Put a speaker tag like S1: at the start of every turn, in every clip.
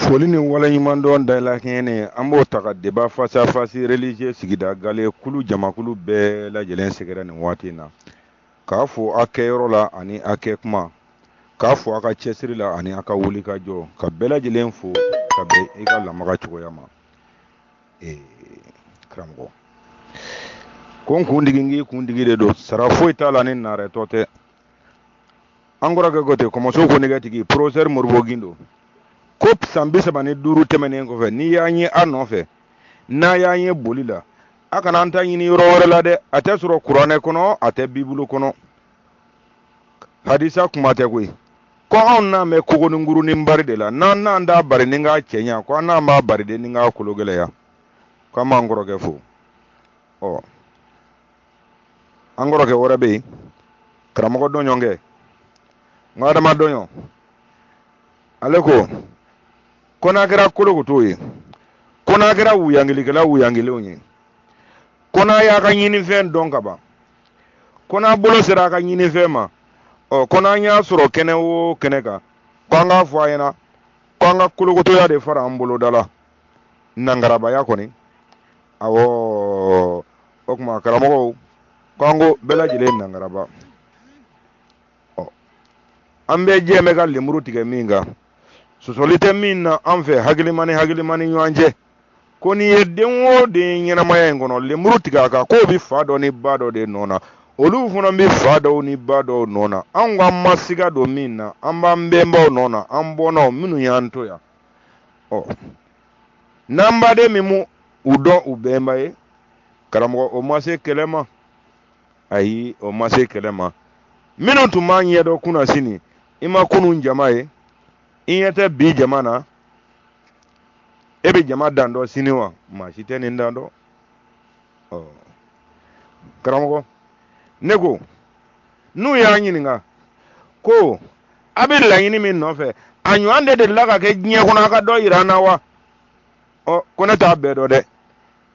S1: Foli ni waleɲumandɔn dalakɛɲɛnen, an b'o ta ka débat face à face religieux sigida gale kulu jamakulu bɛɛ lajɛlen sɛgɛrɛ nin waati in na, k'a fo a kɛyɔrɔ la ani a kɛ kuma, k'a fo a ka cɛsiri la ani a ka wuli ka jɔ, ka bɛɛ lajɛlen fo ka bɛn i ka lamaga cogoya ma. Ee karamɔgɔ, ko n kuntigi, n k'i kuntigi de don, sara foyi t'a la ni naarɛtɔ tɛ. An kɔrɔkɛ ko ten, kɔmɔso ko nɛgɛtigi professeur Modibo Gindo ko san 35 tɛmɛnen kɔfɛ, n'i y'an ye a nɔfɛ, n'a y'an ye boli la, a kana an ta ɲini yɔrɔ wɛrɛ la dɛ. A tɛ sɔrɔ kuranɛ kɔnɔ, a tɛ bibulu kɔnɔ, hadisa kuma tɛ koyi. Ko anw n'an bɛ kogo ni ngurunin bari de la, n'an n'an t'a bari ni k'a cɛɲa, ko an n'an b'a bari de ni k'a kolo gɛlɛya. Ko an b'an kɔrɔkɛ fo. Ɔ, an kɔrɔkɛ wɛrɛ bɛ yen, karamɔgɔ dɔɲɔnkɛ, n ko adama dɔɲɔ, ale ko ko n'a kɛra kolokoto ye, ko n'a kɛra wuyangilikɛla wuyangilenw ye, ko n'a y'a ka ɲinifɛn dɔn ka ban, ko n'a bolo sera a ka ɲinifɛn ma, ɔ, ko n'an y'a sɔrɔ kɛnɛ o kɛnɛ kan, ko an k'a fɔ a ɲɛna ko an ka kolokotoya de fara an boloda la, nangarabaya kɔni. Awɔ, o tuma karamɔgɔw, ko an ko bɛɛ lajɛlen nangaraba. Ɔ, an bɛɛ jɛ bɛ ka lemuru tigɛ min kan, sɔsɔli tɛ min na an fɛ hakilima ni hakilima ni ɲɔgɔn cɛ, ko n'i ye den o den ɲɛnamaya in kɔnɔ lemuru tigɛ a kan, k'o bɛ fa dɔ ni ba dɔ de nɔ na, olu fana bɛ fa dɔw ni ba dɔw nɔ na. Anw ka ma siga don min na, an b'an bɛnbaw nɔ na, an bɔnnaw minnu y'an to yan. Ɔ, n'an baden min m'u dɔn u bɛnba ye, karamɔgɔ, o ma se kɛlɛ ma. Ayi, o ma se kɛlɛ ma. Minnu tun b'an ɲɛdɔn kunasini, i ma kunun jama ye, i ɲɛ tɛ bi jama na, e bɛ jama dan dɔn sini wa? Maa si tɛ nin dan dɔn. Ɔ karamɔgɔ, ne ko n'u y'an ɲininka ko a bɛ laɲini min nɔfɛ, a ɲɔgɔn de delila ka kɛ diɲɛ kɔnɔ, a ka dɔ yira an na wa? Ɔ, ko ne t'a bɛɛ dɔn dɛ,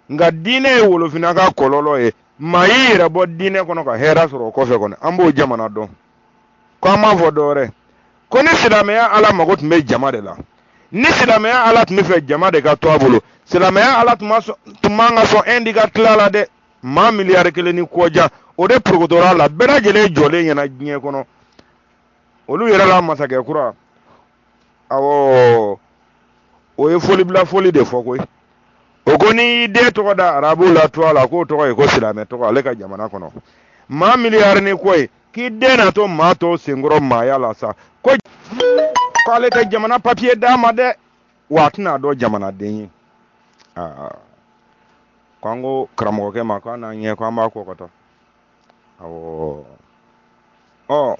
S1: nka diinɛ ye wolofinna ka kɔlɔlɔ ye. Maa y'i yɛrɛ bɔ diinɛ kɔnɔ ka hɛrɛ sɔrɔ o kɔfɛ kɔni, an b'o jamana dɔn. Ko an m'a fɔ dɔwɛrɛ, ko ni silamɛya ala mago tun bɛ jama de la, ni silamɛya ala tun bɛ fɛ jama de ka to a bolo, silamɛya ala tun man ka sɔn Indi ka tila la dɛ. Maa miliyari 1 ni kɔjan, o de porokotora la bɛɛ lajɛlen jɔlen ɲɛna diɲɛ kɔnɔ. Olu yɛrɛ la masakɛ kura, awɔ, o ye folibila foli de fɔ koyi. O ko n'i y'i den tɔgɔ da arabuw la tɔgɔ la, k'o tɔgɔ ye ko silamɛ tɔgɔ. Ale ka jamana kɔnɔ maa miliyari ni kɔ ye, k'i den na to maa tɔw senkɔrɔ maaya la sa, ko k'ale tɛ jamana papiye d'a ma dɛ, wa a tɛna dɔn jamanaden ye. Aa, ko an ko karamɔgɔkɛ ma k'an n'an ɲɛ ko an b'a kɔ ka taa. Awɔ, ɔ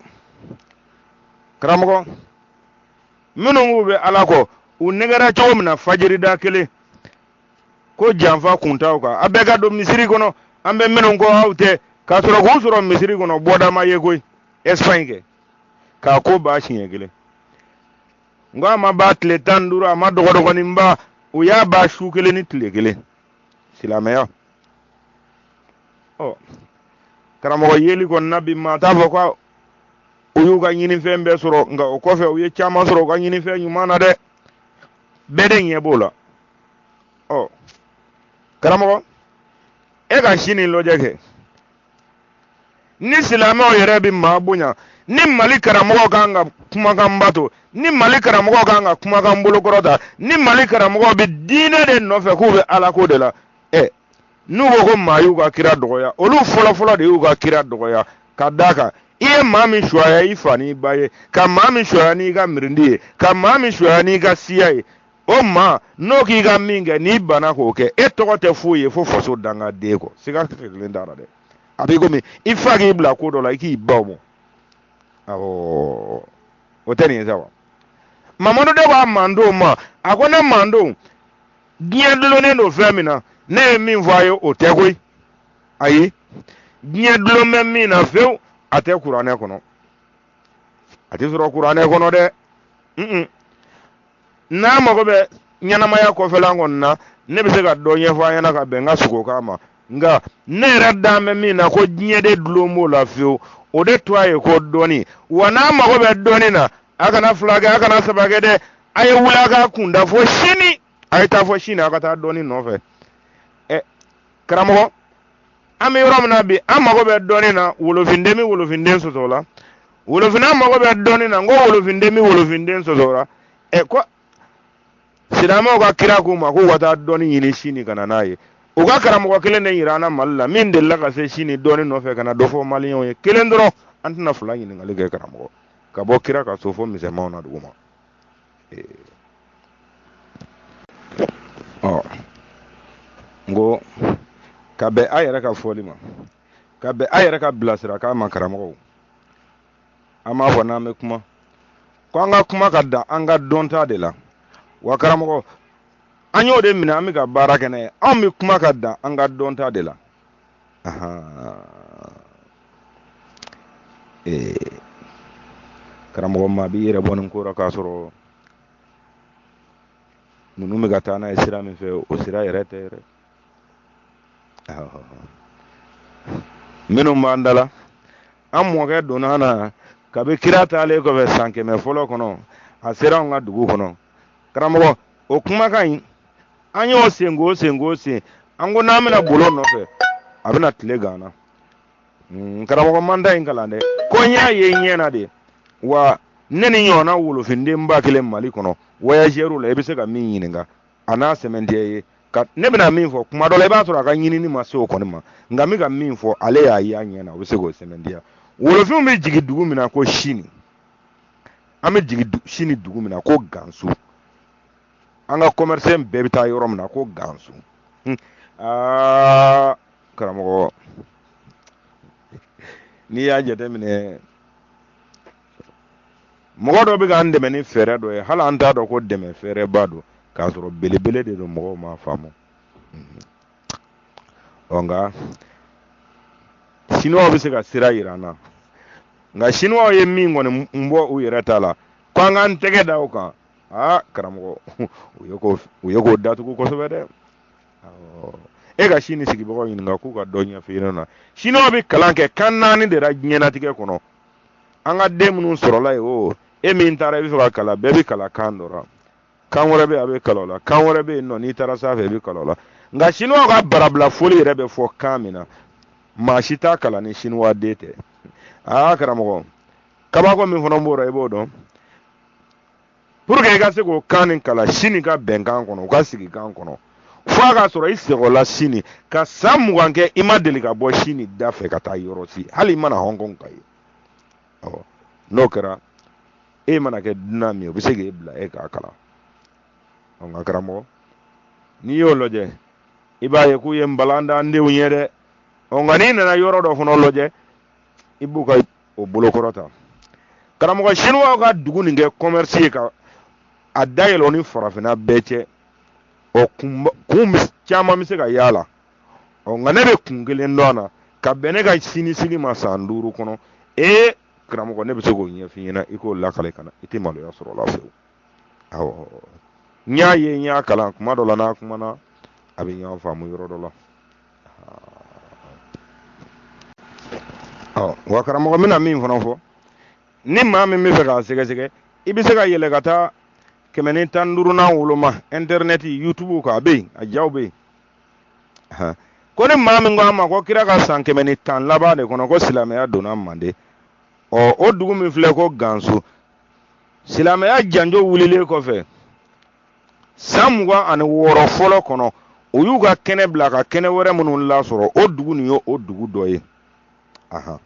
S1: karamɔgɔ, minnu k'u bɛ ala kɔ, u nɛgɛra cogo min na fajirida kelen ko janfa kuntaw kan, a bɛɛ ka don misiri kɔnɔ, an bɛ minnu kɔ aw tɛ, k'a sɔrɔ k'u sɔrɔ misiri kɔnɔ, bɔda ma ye koyi. Espagne kɛ k'a ko ba siɲɛ kelen, n ko a ma ba tile 15, a ma dɔgɔdɔgɔninba, u y'a ba su kelen ni tile kelen. Silamɛya, ɔ karamɔgɔ, yeli kɔni na bi, maa t'a fɔ ko u y'u ka ɲinifɛn bɛɛ sɔrɔ, nka o kɔfɛ u ye caman sɔrɔ u ka ɲinifɛn ɲuman na dɛ, bɛɛ de ɲɛ b'o la. Ɔ karamɔgɔ, e ka sini lajɛ kɛ, ni silamɛw yɛrɛ bɛ maa bonya, ni Mali karamɔgɔ kan ka kumakan bato, ni Mali karamɔgɔ kan ka kumakan bolokɔrɔta, ni Mali karamɔgɔ bɛ diinɛ de nɔfɛ k'u bɛ alako de la, ɛ n'u ko ko maa y'u ka kira dɔgɔya, olu fɔlɔfɔlɔ de y'u ka kira dɔgɔya, ka d'a kan i ye maa min suwaya i fa n'i ba ye, ka maa min suwaya n'i ka mirindi ye, ka maa min suwaya n'i ka siya ye, o maa n'o k'i ka min kɛ, n'i banna k'o kɛ, e tɔgɔ tɛ foyi ye fo faso dangaden kɔ. Siga kelen t'a la dɛ. A b'i komi i fa k'i bila ko dɔ la, i k'i ban o ma. Awɔ, o tɛ nin ye sa wa? Mamadu de ko a mantonw ma, a ko ne mantonw, diɲɛ dulonnen don fɛn min na, ne ye min fɔ a ye, o tɛ koyi. Ayi, diɲɛ dulon bɛ min na fewu, a tɛ kuranɛ kɔnɔ, a tɛ sɔrɔ kuranɛ kɔnɔ dɛ. N'a mago bɛ ɲɛnamaya kɔfɛlan kɔni na, ne bɛ se ka dɔ ɲɛfɔ a ɲɛna ka bɛn n ka sogokan ma, nka ne yɛrɛ dan bɛ min na, ko diɲɛ de dulon b'o la fewu, o de to a ye ko dɔnni. Wa n'a mago bɛ dɔnni na, a kana fila kɛ, a kana saba kɛ dɛ. A ye wuli a k'a kun da fo sini, a ye taa fo sini, a ka taa dɔnni nɔfɛ. Ɛ karamɔgɔ, an bɛ yɔrɔ min na bi, an mago bɛ dɔnni na, wolofinden bɛ wolofinden sɔsɔ la, wolofinna mago bɛ dɔnni na, n ko wolofinden bɛ wolofinden sɔsɔ la. Ɛ ko silamɛw ka kira k'u ma k'u ka taa dɔnni ɲini sini ka na n'a ye. U ka karamɔgɔ kelen de yira an na Mali la min delila ka se sini dɔnni nɔfɛ ka na dɔ fɔ maliyɛnw ye, kelen dɔrɔn. An tɛna fila ɲininkali kɛ karamɔgɔ, ka bɔ kira ka so fo misɛnmanw na dugu ma. Ɔ n ko ka bɛn a yɛrɛ ka fɔli ma, ka bɛn a yɛrɛ ka bilasirakan ma, karamɔgɔw, an b'a fɔ n'an bɛ kuma ko an ka kuma ka dan an ka dɔnta de la. Wa karamɔgɔ, an y'o de minɛ, an bɛ ka baara kɛ n'a ye. Anw bɛ kuma ka dan an ka dɔnta de la. Ee karamɔgɔ, maa b'i yɛrɛ bɔ nin ko ra k'a sɔrɔ ninnu bɛ ka taa n'a ye sira min fɛ, o sira yɛrɛ tɛ yɛrɛ. Minnu b'an da la, an mɔkɛ donna na kabi kira taalen kɔfɛ san 100 fɔlɔ kɔnɔ, a sera anw ka dugu kɔnɔ. Karamɔgɔ, o kumakan in, an y'o sen k'o sen k'o sen, an ko n'an bɛna bolo nɔfɛ, a bɛna tile gan na. Karamɔgɔ man ta in kalan dɛ, ko n y'a ye ɲɛ na de. Wa ne ni ɲɔgɔnna wolofinden 1000 Mali kɔnɔ voyageur la, i bɛ se ka min ɲininka, a n'a sɛmɛntiya ye ka ne bɛna min fɔ. Kuma dɔ la, i b'a sɔrɔ a ka ɲinini ma se o kɔni ma, nka n bɛ ka min fɔ, ale y'a ye a ɲɛ na, o bɛ se k'o sɛmɛntiya. Wolofinw bɛ jigin dugu min na ko Sini, an bɛ jigin Sini dugu min na ko Gansu, an ka commerçant bɛɛ bɛ taa yɔrɔ min na ko Gansu. Aa karamɔgɔ, n'i y'a jateminɛ, mɔgɔ dɔ bɛ k'an dɛmɛ ni fɛɛrɛ dɔ ye, hali an t'a dɔn ko dɛmɛ fɛɛrɛba don, k'a sɔrɔ belebele de don, mɔgɔw m'a faamu. Ɔ nka siniwaw bɛ se ka sira yira an na, nka siniwaw ye min kɔni bɔ u yɛrɛ ta la ko an k'an tɛgɛ da o kan, aa karamɔgɔ, u ye k'o datugu kosɛbɛ dɛ. E ka Sini sigibagaw ɲininka k'u ka dɔ ɲɛfɔ i ɲɛna. Siniwaw bɛ kalan kɛ kan 4 de la diɲɛnatigɛ kɔnɔ. An ka den minnu sɔrɔla yen, o e min taara i bɛ fɛ ka kalan, bɛɛ bɛ kalan kan dɔ la, kan wɛrɛ bɛ yen a bɛ kalan o la, kan wɛrɛ bɛ yen nɔ n'i taara sanfɛ i bɛ kalan o la. Nka siniwaw ka barabila foli yɛrɛ bɛ fɔ kan min na, maa si t'a kalan ni siniwa den tɛ. Aa karamɔgɔ, kabako min fana b'o la, i b'o dɔn. Pour que i ka se k'o kan nin kalan Sini ka bɛnkan kɔnɔ, u ka sigikan kɔnɔ, fo a ka sɔrɔ i sɔgɔla Sini ka san 20 kɛ, i ma deli ka bɔ Sini da fɛ ka taa yɔrɔ si, hali i ma na Hong Kong ka ye. Ɔ n'o kɛra, e mana kɛ dunan min ye, o bɛ se k'e bila e k'a kalan. Ɔ nka karamɔgɔ, n'i y'o lajɛ, i b'a ye k'u ye npalan da an denw ye dɛ. Ɔ nka n'i nana yɔrɔ dɔ fana lajɛ, i b'u ka o bolokɔrɔ ta. Karamɔgɔ, siniwaw ka dugu nin kɛ commerce ye ka a dayɛlɛ o ni farafinna bɛɛ cɛ. Ɔ kun caman bɛ se ka y'a la. Ɔ nka ne bɛ kun kelen dɔn a na ka bɛn ne ka sini sigi ma san 5 kɔnɔ. Ee karamɔgɔ, ne bɛ se k'o ɲɛf'i ɲɛna, i k'o lakale ka na, i tɛ maloya sɔrɔ o la fewu. Awɔ, n y'a ye, n y'a kalan. Kuma dɔ la, n'a kumana, a bɛ ɲɔgɔn faamu yɔrɔ dɔ la. Ɔ wa karamɔgɔ, n bɛna min fana fɔ, ni maa min bɛ fɛ k'a sɛgɛsɛgɛ, i bɛ se ka yɛlɛ ka taa 115nan woloma intɛrɛnɛti YouTube kan, a bɛ yen, a jaw bɛ yen. Ko ni maa min ko an ma ko kira ka san 110 laban de kɔnɔ ko silamɛya donna Mande, ɔ o dugu min filɛ ko Ganso, silamɛya janjo wulilen kɔfɛ san 26 fɔlɔ kɔnɔ, u y'u ka kɛnɛ bila ka kɛnɛ wɛrɛ minnu lasɔrɔ, o dugu nin ye o dugu dɔ ye. Ahan,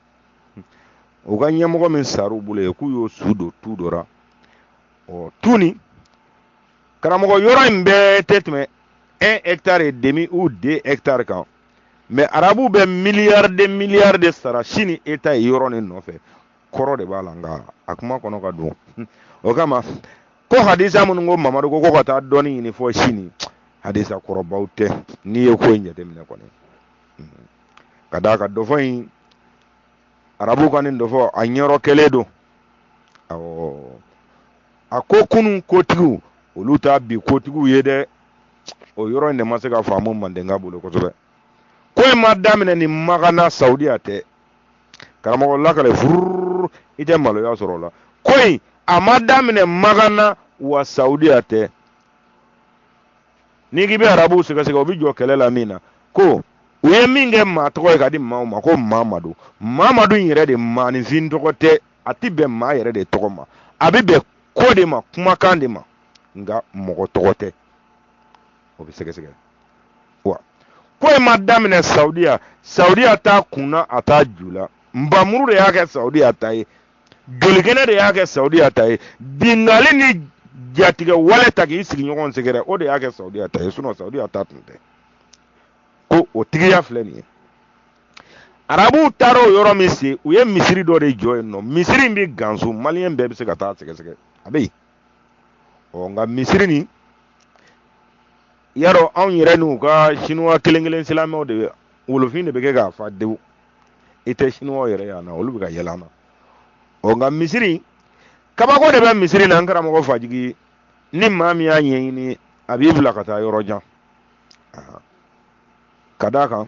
S1: u ka ɲɛmɔgɔ min sar'u bolo yen, k'u y'o su don tu dɔ la. Ɔ tu nin karamɔgɔ, yɔrɔ in bɛɛ tɛ tɛmɛ 1 hectare et demi ou 2 hectares kan, mais arabuw bɛ milliards de milliards de sara Sini État ye yɔrɔ nin nɔfɛ. Kɔrɔ de b'a la, nka a kuma kɔnɔ ka don. O kama ko hadisa minnu ko Mamadu ko ka taa dɔnni ɲini fɔ Sini, hadisa kɔrɔbaw tɛ. N'i ye ko in jateminɛ kɔni, ka d'a kan dɔfɔ in, arabuw ka nin dɔfɔ, a ɲɛrɔ kɛlen don. Awɔ, a ko kunun kotigiw, olu t'a bi kotigiw ye dɛ. O yɔrɔ in de ma se ka faamu mandenka bolo kosɛbɛ. Ko in ma daminɛ ni Makan na Saudiya tɛ. Karamɔgɔ, lakale fururu, i tɛ maloya sɔrɔ o la. Ko in a ma daminɛ Makan na. wa saudiya tɛ. N'i k'i bɛ arabuw sɛgɛsɛgɛ, u bɛ jɔ kɛlɛ la min na, ko u ye min kɛ maa tɔgɔ ye ka di maaw ma, ko Mamadu. Mamadu in yɛrɛ de, maaninfin tɔgɔ tɛ, a tɛ bɛn maa yɛrɛ de tɔgɔ ma, a bɛ bɛn ko de ma, kumakan de ma, nka mɔgɔ tɔgɔ tɛ. O bɛ sɛgɛsɛgɛ wa ko in ma daminɛ saudiya. Saudiya t'a kun na, a t'a ju la. Nbamuru de y'a kɛ saudiya ta ye, jolikɛnɛ de y'a kɛ saudiya ta ye, bingali ni jatigɛ wale ta k'i sigiɲɔgɔn sɛgɛrɛ, o de y'a kɛ saudiya ta ye. Sinɔn saudiya ta tun tɛ. Ko o tigiya filɛ nin ye. Arabuw taara o yɔrɔ min se, u ye misiri dɔ de jɔ yen nɔ. Misiri in bɛ Ganso, maliyɛn bɛɛ bɛ se ka taa sɛgɛsɛgɛ, a bɛ yen. Ɔ, nka misiri nin yarɔ, anw yɛrɛ n'u ka sinuwa kelen kelen silamɛw de bɛ wolofin de bɛ kɛ k'a fa dewu. I tɛ sinuwaw yɛrɛ y'an na, olu bɛ ka yɛlɛ an na. Ɔ, nka misiri kabako de bɛ misiri na, n karamɔgɔ Fajigi. Ni maa min y'a ɲɛɲini, a b'i bila ka taa yɔrɔ jan, ka d'a kan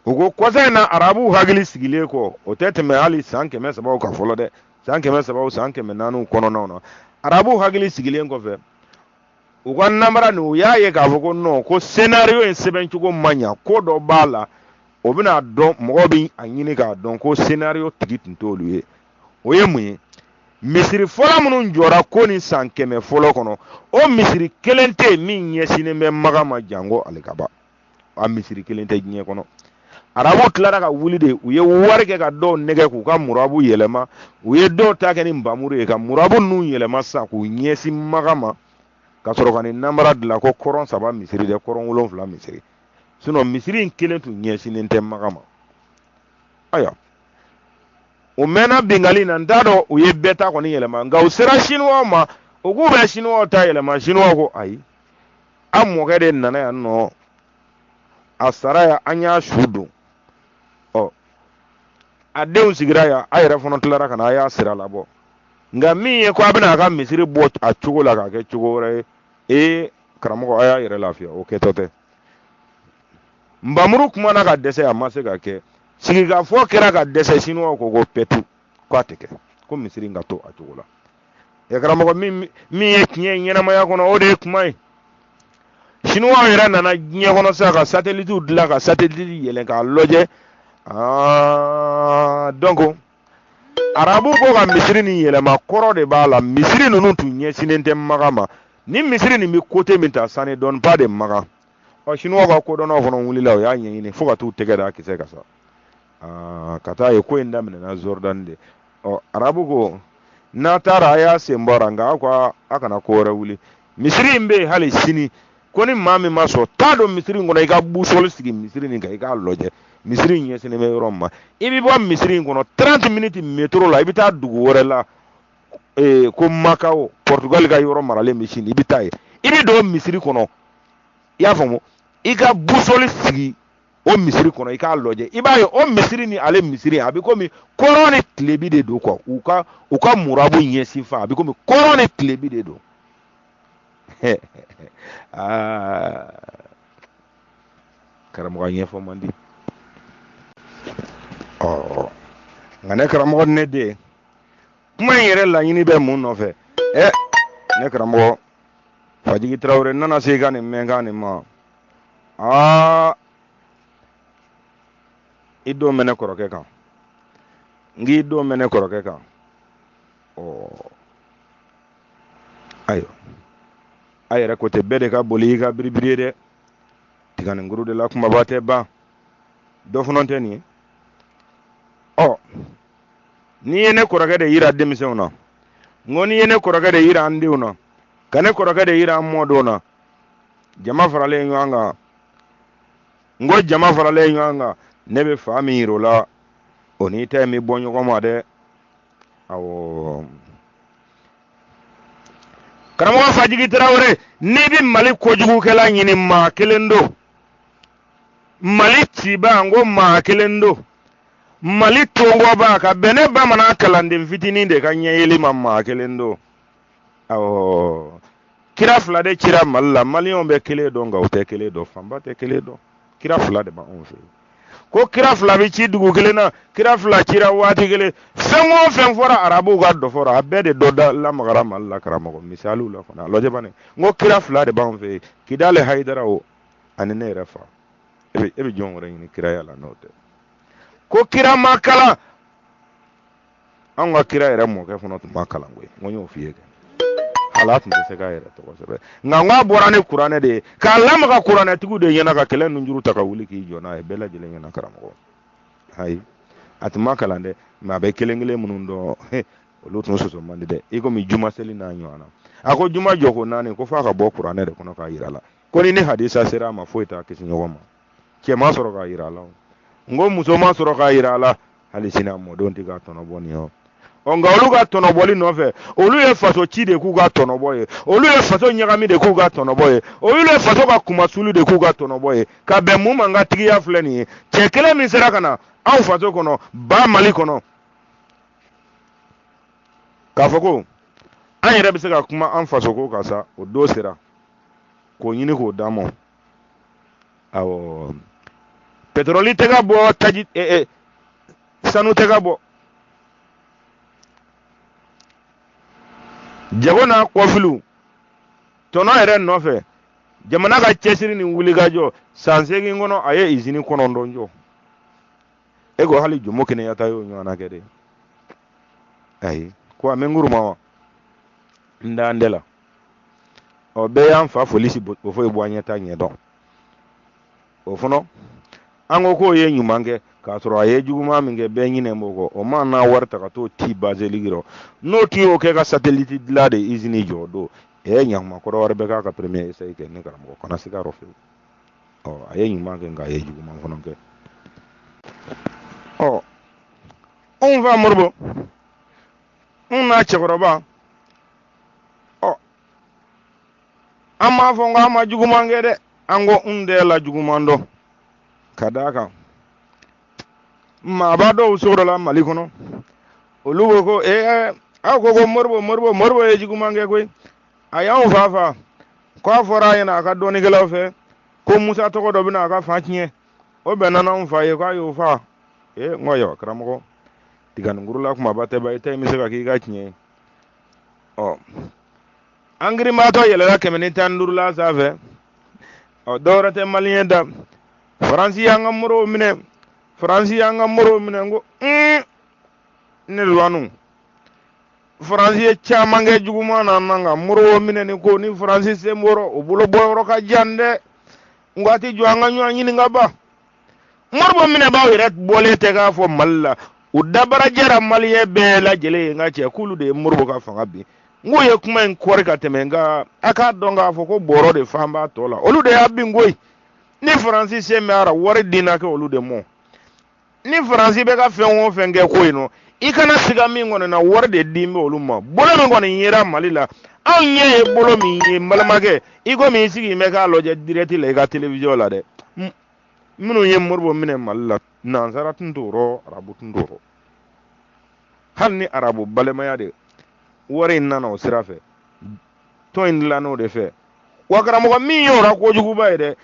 S1: u ko kɔsa in na, arabuw hakili sigilen kɔ, o tɛ tɛmɛ hali san 300 kan fɔlɔ dɛ, san 300, san 400 kɔnɔnaw na, arabuw hakili sigilen kɔfɛ u ka namara nin, u y'a ye k'a fɔ ko non, ko scénario in sɛbɛncogo ma ɲa, ko dɔ b'a la. O bɛna dɔn, mɔgɔw bɛ a ɲini k'a dɔn ko scénario tigi tun t'olu ye. O ye mun ye? Misiri fɔlɔ minnu jɔra ko nin san 100 fɔlɔ kɔnɔ, o misiri kelen tɛ yen min ɲɛsinnen bɛ Makan ma, janko alikaba. A misiri kelen tɛ diɲɛ kɔnɔ. Arabu tilara ka wuli de, u ye wari kɛ ka dɔw nɛgɛ k'u ka murabu yɛlɛma. U ye dɔw ta kɛ ni nbamuru ye ka murabu ninnu yɛlɛma sisan k'u ɲɛsin Makan ma, ka sɔrɔ ka nin namara dilan ko kɔrɔn saba misiri dɛ, kɔrɔn wolonfila misiri. Sinɔn misiri in kelen tun ɲɛsinnen tɛ Makan ma. Ayiwa, u mɛnna bingali na, n t'a dɔn u ye bɛɛ ta kɔni yɛlɛma, nka u sera sinuwaw ma, u k'u bɛ sinuwaw ta yɛlɛma. Sinuwaw ko ayi, an mɔkɛ de nana yan nɔ, a sara yan, an y'a su don, ɔ a denw sigira yan, a yɛrɛ fana tilara ka na, a y'a sira labɔ. Nka min ye ko a bɛna a ka misiri bɔ a cogo la k'a kɛ cogo wɛrɛ ye, ee karamɔgɔ, a y'a yɛrɛ lafiya, o kɛtɔ tɛ. Nbamuru kumana ka dɛsɛ, a ma se ka kɛ. Sigikafɔ kɛra ka dɛsɛ, sinuwaw ko ko pɛtu, ko a tɛ kɛ, ko misiri in ka to a cogo la. Ɛ karamɔgɔ, min ye tiɲɛ ye ɲɛnamaya kɔnɔ, o de ye kuma ye. Sinuwaw yɛrɛ nana diɲɛ kɔnɔ sisan ka satelitiw dilan, ka sateliti yɛlɛn k'a lajɛ. Donc arabu ko ka misiri nin yɛlɛma, kɔrɔ de b'a la. Misiri ninnu tun ɲɛsinnen tɛ Makan ma. Ni misiri nin bɛ côté min ta, ça ne donne pas de Makan. Ɔ, sinuwaw ka kodɔnnaw fana wulila, u y'a ɲɛɲini fo ka t'u tɛgɛ da kisɛ kan sa, ka taa ye ko in daminɛna Jordanie de. Ɔ, arabu ko n'a taara, a y'a sen bɔra, nka aw ka a kana ko wɛrɛ wuli. Misiri in bɛ yen hali sini. Ko ni maa min ma sɔn, taa don misiri in kɔnɔ, i ka boussole sigi misiri nin kan, i k'a lajɛ misiri in ɲɛsinnen bɛ yɔrɔ min ma. I bɛ bɔ misiri in kɔnɔ 30 minutes métro la, i bɛ taa dugu wɛrɛ la, ko Macao, Portugal ka yɔrɔ maralen bɛ sini, i bɛ taa yen, i bɛ don misiri kɔnɔ, i y'a faamu, i ka boussole sigi o misiri kɔnɔ, i k'a lajɛ, i b'a ye o misiri ni ale misiri, a bɛ komi kɔrɔn ni tilebi de don quoi. U ka murabu ɲɛsin fan, a bɛ komi kɔrɔn ni tilebi de don. Aa karamɔgɔ, ɲɛfɔ man di. Ɔ, nka ne karamɔgɔ, ne den, kuma in yɛrɛ laɲini bɛ mun nɔfɛ? Ɛ ne karamɔgɔ Fajigi Tarawele nana se i ka nin mɛnkan nin ma. Aa, i don mɛnɛ kɔrɔkɛ kan, n k'i don mɛnɛ kɔrɔkɛ kan. Ɔ ayiwa, a yɛrɛ ko tɛ bɛɛ de ka boli i ka biribiri ye dɛ. Tiganinkuru de la kumaba tɛ ban, dɔ fana tɛ nin ye. Ɔ, n'i ye ne kɔrɔkɛ de yira denmisɛnw na, n ko n'i ye ne kɔrɔkɛ de yira an denw na, ka ne kɔrɔkɛ de yira an mɔdenw na, jama faralen ɲɔgɔn kan, n ko jama faralen ɲɔgɔn kan, ne bɛ fa min yir'o la, o n'i ta in bɛ bɔ ɲɔgɔn ma dɛ. Awɔ, karamɔgɔ Fajigi Tarawele, n'i bɛ Mali kojugukɛla ɲini, maa kelen don. Mali cibaa, n ko maa kelen don. Mali tɔngɔba, ka bɛn ne bamanan kalanden fitinin de ka ɲɛyeli ma, maa kelen don. Awɔ, kira fila de cira Mali la. Maliyɛnw bɛ kelen dɔn, nka u tɛ kelen dɔn, fanba tɛ kelen dɔn. Kira fila de b'anw fɛ yen. Ko kira fila bɛ ci dugu kelen na, kira fila cira waati kelen. Fɛn o fɛn fɔra arabuw ka dɔfɔ rɔ, a bɛɛ de dɔ da lamagara Mali la karamɔgɔ. Misaliw la fana, a lajɛ bani. N ko kira fila de b'anw fɛ yen, Kidali Hayidara o ani ne yɛrɛ fa. E bɛ jɔn wɛrɛ ɲini kiraya la n'o tɛ? Ko kira ma kalan. Anw ka kira yɛrɛ mɔkɛ fana tun ma kalan koyi. N ko n y'o f'i ye kɛ, hali a tun tɛ se k'a yɛrɛ tɔgɔ sɛbɛn. Nka n k'a bɔra ni kuranɛ de ye k'a lamaga kuranɛtigiw de ɲɛna, ka kɛlɛ nunjuru ta ka wuli k'i jɔ n'a ye bɛɛ lajɛlen ɲɛna. Karamɔgɔ, ayi, a tun ma kalan dɛ, mɛ a bɛ kelen kelen minnu dɔn, olu tun sɔsɔ man di dɛ, i komi juma seli n'a ɲɔgɔn na. A ko juma jɔko naani, ko f'a ka bɔ kuranɛ de kɔnɔ k'a yira la. Ko ni hadisa sera a ma, foyi t'a kisi ɲɔgɔn ma. Cɛ ma sɔrɔ k'a yira a la, n ko muso ma sɔrɔ k'a yira a la. Hali sini a mɔdenw tɛ ka tɔnɔbɔ nin ye. Ɔ, nka olu ka tɔnɔbɔli nɔfɛ, olu ye faso ci de k'u ka tɔnɔbɔ ye, olu ye faso ɲagami de k'u ka tɔnɔbɔ ye, olu ye faso ka kunmasuli de k'u ka tɔnɔbɔ ye. Ka bɛn mun ma? N ka tigiya filɛ nin ye. Cɛ kelen min sera ka na anw faso kɔnɔ, ba Mali kɔnɔ, k'a fɔ ko an yɛrɛ bɛ se ka kuma an faso ko kan sa, o don sera k'o ɲini k'o d'an ma. Awɔ, pétrole tɛ ka bɔ, taji sanu tɛ ka bɔ, jago n'a kɔfiliw tɔnɔ yɛrɛ nɔfɛ. Jamana ka cɛsiri ni wulikajɔ, san 8 kɔnɔ, a ye izini 9 jɔ. E ko hali Jomo Kenyatta y'o ɲɔgɔnna kɛ de? Ayi, ko a bɛ n kuruma wa n da n tɛ la. Ɔ, bɛɛ y'an fa Félix Houphouët-Boigny ta ɲɛ dɔn. O fana, an ko k'o ye ɲuman kɛ k'a sɔrɔ a ye juguman min kɛ, bɛɛ ɲinɛ b'o kɔ. O ma n'a wari ta ka t'o ti baselique rɔ, n'o tun y'o kɛ ka satellite dilan de izini jɔ o don. Ɲakuma kɔrɔ wɛrɛ bɛ k'a ka premier essai kɛ. Ne karamɔgɔ, kana siga rɔ fewu. Ɔ, a ye ɲuman kɛ, nka a ye juguman fana kɛ. Ɔ, anw fa Modibo, n n'a cɛkɔrɔba, ɔ, an m'a fɔ ko an ma juguman kɛ dɛ. An ko n tɛ la juguman dɔn, ka d'a kan maaba dɔw sɔrɔla Mali kɔnɔ, olu ko ko aw ko ko Modibo Modibo Modibo ye juguman kɛ koyi. A y'anw fa fa ko a fɔra a ɲɛna a ka dɔnnikɛlaw fɛ ko Musa tɔgɔ dɔ bɛna a ka fan tiɲɛ. O bɛnna n'anw fa ye, k'a y'o fa. N ko ayiwa karamɔgɔ, tiganinkurula kumaba tɛ ba, i ta in bɛ se ka k'i ka tiɲɛ ye. Ɔ, an girinbaatɔ yɛlɛla 115 la sanfɛ. Ɔ, dɔwɛrɛ tɛ maliyɛn da. Faransi y'an ka morow minɛ, Faransi y'an ka morow minɛ. N ko ne luwanu, Faransi ye caman kɛ juguman na an kan. Morow minɛ ni ko ni Faransi sen bɔrɔ, o bolo bɔyɔrɔ ka jan dɛ. N ko a tɛ jɔ an ka ɲɔgɔn ɲininka ba. Modibo minɛbaaw yɛrɛ bɔlen tɛ k'a fɔ Mali la, u dabara jɛra maliyɛn bɛɛ lajɛlen ye. N ka cɛ, k'olu de ye Modibo ka fanga bin. N k'u ye kuma in kɔri ka tɛmɛ, nka a k'a dɔn k'a fɔ ko bɔrɔ de fan b'a tɔ la, olu de y'a bin koyi. Ni Faransi sen bɛ a la, wari dinna kɛ olu de mɔ. Ni Faransi bɛ ka fɛn o fɛn kɛ ko in nɔ, i kana siga min kɔni na, wari de din bɛ olu ma. Bolo min kɔni yera Mali la, anw ɲɛ ye bolo min ye, n balimakɛ, i komi i sigi bɛ k'a lajɛ direct la i ka télévision la dɛ. Minnu ye Modibo minɛ Mali la, nansara tun t'o rɔ, arabu tun t'o rɔ. Hali ni arabu balimaya de wari in nana o sira fɛ, tɔn in dilann'o de fɛ. Wa karamɔgɔ, min y'o ra kojuguba ye dɛ,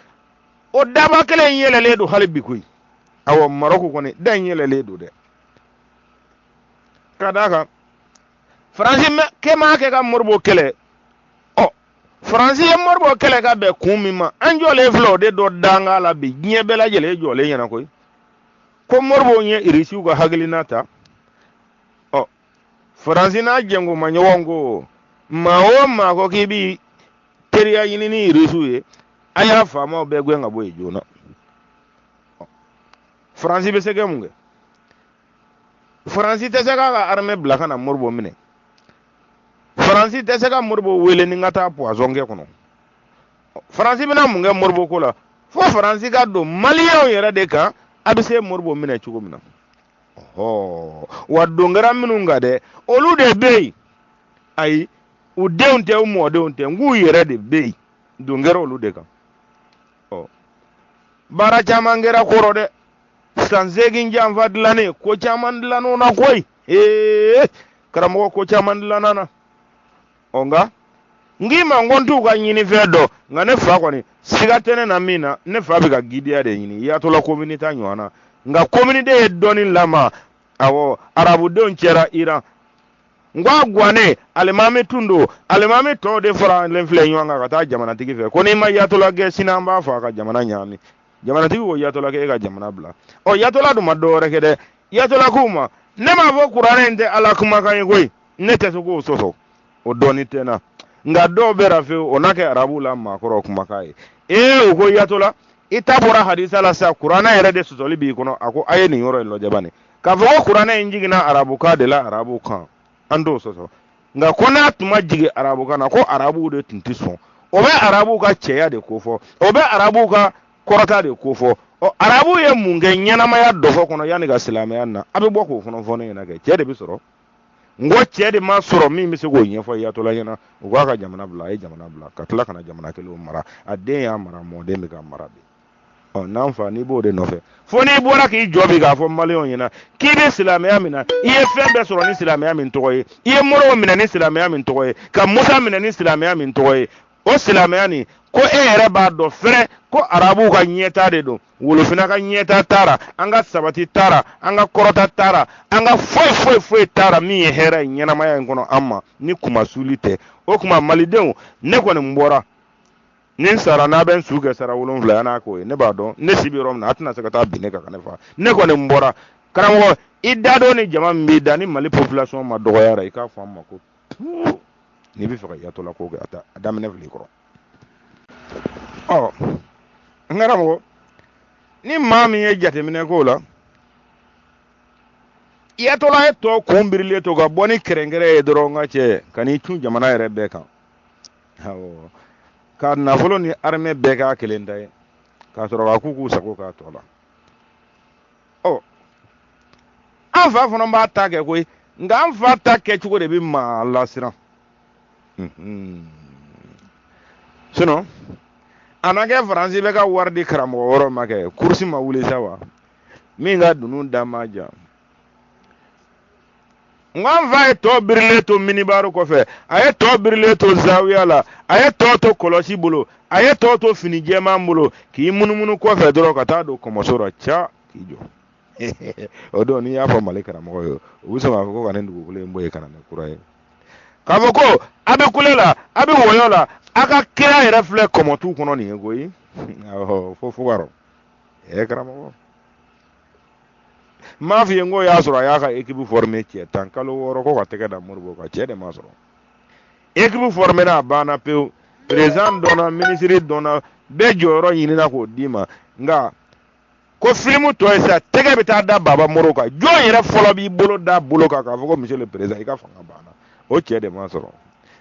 S1: o daba kelen in yɛlɛlen don hali bi koyi. Awɔ, Marɔku kɔni da in yɛlɛlen don dɛ, ka d'a kan Faransi kɛ m'a kɛ ka Modibo kɛlɛ. Ɔ, Faransi ye Modibo kɛlɛ ka bɛn kun min ma, an jɔlen filɛ o de dɔ danga la bi, diɲɛ bɛɛ lajɛlen jɔlen ɲɛna koyi, ko Modibo ye Irisiw ka hakilina ta. Ɔ, Faransi n'a jɛnkoma ɲɔgɔn ko maa o maa ko k'i bi teriya ɲini ni Irisiw ye, a y'a faamaw bɛɛ gɛn ka bɔ yen joona. Faransi bɛ se kɛ mun kɛ? Faransi tɛ se k'a ka armée bila ka na Modibo minɛ. Faransi tɛ se ka Modibo wele ni ka taa poison kɛ kɔnɔ. Faransi bɛna mun kɛ Modibo ko la? Fo Faransi ka don maliyɛnw yɛrɛ de kan, a bɛ se Modibo minɛ cogo min na. Ɔhɔ, wa don kɛra minnu kan dɛ, olu de bɛ yen. Ayi, u denw tɛ, u mɔdenw tɛ, n k'u yɛrɛ de bɛ yen. Don kɛra olu de kan. Ɔ, baara caman kɛra kɔrɔ dɛ, san 8 janfa dilannen, ko caman dilann'o na koyi. Ee karamɔgɔ, ko caman dilanna na. Ɔ, nka n k'i ma n ko n t'u ka ɲinifɛn dɔn, nka ne fa kɔni, siga tɛ ne na min na, ne fa bɛ ka gidiya de ɲini yatɔla komini ta ɲɔgɔn na. Nka komini de ye dɔnni lama. Awɔ, arabudenw cɛra Iran. N ko a guwannen alimami tun don, alimami tɔw de faralen filɛ ɲɔgɔn kan ka taa jamanatigi fɛ ko n'i ma yatola gɛn sini an b'a fɔ a ka jamana ɲaami. Jamanatigi ko yatola kɛ e ka jamana bila. Ɔ, yatola dun ma dɔwɛrɛ kɛ dɛ. Yatola k'u ma, ne m'a fɔ kuranɛ in tɛ Ala kumakan ye koyi, ne tɛ se k'o sɔsɔ, o dɔnni tɛ n na. Nka dɔw bɛ rafe o n'a kɛ arabu la maakɔrɔ kumakan ye. Ee, u ko yatola, i ta bɔra hadisa la sa, kuranɛ yɛrɛ de sɔsɔli b'i kɔnɔ. A ko a ye nin yɔrɔ in lajɛ bani, k'a fɔ ko kuranɛ in jiginna arabukan de la, arabu kan, an t'o sɔsɔ. Nka ko n'a tun ma jigin arabukan na, ko arabuw de tun tɛ sɔn. O bɛ arabuw ka cɛya de kofɔ, o bɛ arabuw ka kɔrɔta de kofɔ. Ɔ, arabuw ye mun kɛ ɲɛnamaya dɔfɔ kɔnɔ yanni ka silamɛya na? A bɛ bɔ k'o fana fɔ ne ɲɛna kɛ. Cɛ de bɛ sɔrɔ. N ko cɛ de ma sɔrɔ min bɛ se k'o ɲɛfɔ yatola ɲɛna. U k'a ka jamana bila, a ye jamana bila ka tila ka na jamana kelenw mara. A den y'a mara, mɔden bɛ ka mara bi. Ɔ, n'an fa, n'i b'o de nɔfɛ, fo n'i bɔra k'i jɔ bi k'a fɔ maliyɛnw ɲɛna k'i bɛ silamɛya min na, i ye fɛn bɛɛ sɔrɔ ni silamɛya min tɔgɔ ye, i ye Modibo minɛ ni silamɛya min tɔgɔ ye, ka Musa minɛ ni silamɛya min tɔgɔ ye, o silamɛya nin ko e yɛrɛ b'a dɔn fɛrɛ ko arabuw ka ɲɛtaa de don, wolofinna ka ɲɛtaa t'a ra, an ka sabati t'a ra, an ka kɔrɔta t'a ra, an ka foyi foyi foyi t'a ra min ye hɛrɛ ye ɲɛnamaya in kɔnɔ an ma ni kunmasuli tɛ. O tuma malidenw, ne kɔni bɔra ni n sara, n'a bɛ n su kɛ sara 7 yan n'a k'o ye, ne b'a dɔn ne si bɛ yɔrɔ min na, a tɛna se ka taa bin ne kan ka ne faga. Ne kɔni bɔra karamɔgɔ, i da dɔn ni jama min b'i da ni Mali population ma dɔgɔyara, i k'a fɔ an ma ko n'i bɛ fɛ ka yatola ko kɛ, a ta a daminɛ fili kɔrɔ. Ɔ, n karamɔgɔ, ni maa min ye jateminɛ k'o la, yatola ye tɔ kun birilen to ka bɔ ni kɛrɛnkɛrɛn ye dɔrɔn, n ka cɛ, ka n'i cun jamana yɛrɛ bɛɛ kan. Awɔ, ka nafolo ni armée bɛɛ k'a kelen ta ye, k'a sɔrɔ ka k'u k'u sago k'a tɔ la. Ɔ, an fa fana b'a ta kɛ koyi, nka an fa ta kɛcogo de bɛ maa lasiran. Sinon a na kɛ Faransi bɛ ka wari di karamɔgɔ wɛrɛw ma kɛ kurusi ma wuli sa wa, min ka dunun da ma ja. N ko an fa ye tɔ birilen to minibari kɔfɛ, a ye tɔ birilen to zawiya la, a ye tɔ to kɔlɔsi bolo, a ye tɔ to fini jɛman bolo, k'i munumunu kɔfɛ dɔrɔn ka taa don kɔmɔso la ca k'i jɔ. O don n'i y'a fɔ Mali karamɔgɔ ye, u bɛ sɔn k'a fɔ ko ka nin dugukolo in bɔ yen ka na ni kura ye, k'a fɔ ko a bɛ kule la, a bɛ wɔyɔ la, a ka kira yɛrɛ filɛ kɔmɔtu kɔnɔ nin ye koyi. Awɔ, fo fugaro. Ɛ karamɔgɔ, n m'a f'i ye n k'o y'a sɔrɔ a y'a ka équipe former cɛ 10 kalo 6 ko ka tɛgɛ da Modibo kan, cɛ de ma sɔrɔ. Équipe former na, a banna pewu, président dɔnna, ministre dɔnna, bɛɛ jɔyɔrɔ ɲinina k'o d'i ma. Nka ko filimu tɔ ye sisan, tɛgɛ bɛ taa da Baba Moro kan, jɔn yɛrɛ fɔlɔ b'i bolo da bolo kan k'a fɔ ko monsieur le président, i ka fanga banna? O cɛ de ma sɔrɔ.